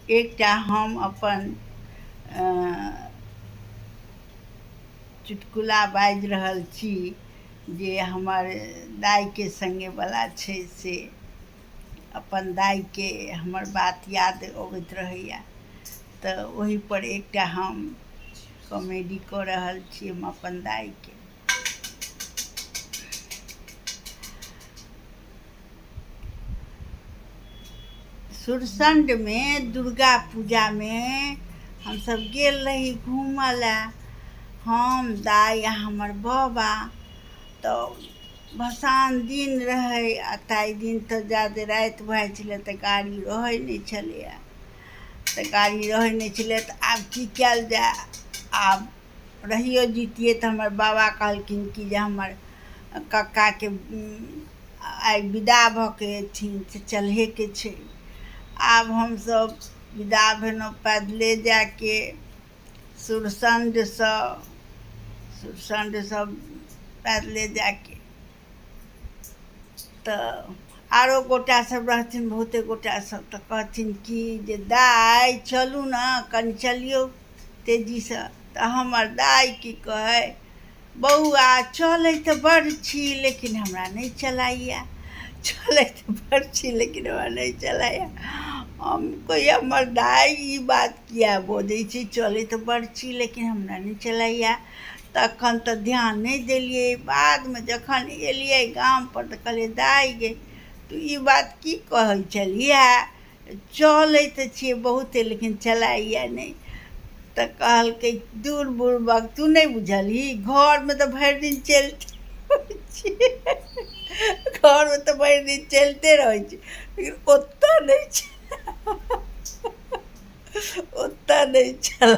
एकटा हम अपन चुटकुला बाजि रहल छी जे हमर दाइके सङ्गेवला छै, से अपन दाइके हमर बात याद अबैत रहैए, तऽ ओहिपर एकटा हम कॉमेडी कऽ रहल छी हम अपन दाइके। सुरसण्डमे दुर्गा पूजामे हमसभ गेल रही घूमऽ लए, हम, दाइ आ हमर बाबा। तऽ भसान दिन रहै आ ताहि दिन तऽ जादे राति भऽ जाइ छलै तऽ गाड़ी रहै नहि छलैए। तऽ गाड़ी रहै नहि छलै तऽ आब की कयल जाय? आब रहियो जैतियै तऽ हमर बाबा कहलखिन कि जे हमर कक्काके आइ विदा भऽ कऽ अयथिन से चलहेके छै। आब हमसभ विदा भेलहुँ पैदले जायके सुरसण्डसँ, सुरसण्डसँ पैदले जायके। तऽ आरो गोटा सब रहथिन, बहुते गोटा सब, तऽ कहथिन कि जे दाइ, चलू ने, कनि चलियौ तेजीसँ। तऽ हमर दाइ की कहै, बौआ, चलै तऽ बड़ छी लेकिन हमरा नहि चलाइए, चलै तऽ बड़ छी लेकिन हमरा नहि चलाइए। हम कहियै, हमर दाइ ई बात किया बजै छै? चलै तऽ बड़ छी लेकिन हमरा नहि चलाइए। तखन तऽ ध्यान नहि देलियै। बादमे जखन एलियै गामपर तऽ कहलियै, दाइ गे, तू ई बात की कहै छलियै? चलै तऽ छियै बहुते लेकिन चलाइए नहि। तऽ कहलकै, दूर बुड़बक, तू नहि बुझलही? घरमे तऽ भरि दिन चलिते रहै छियै, घरमे तऽ भरि दिन चलिते रहै छियै, लेकिन ओतऽ नहि छै, ओतऽ नहि छल।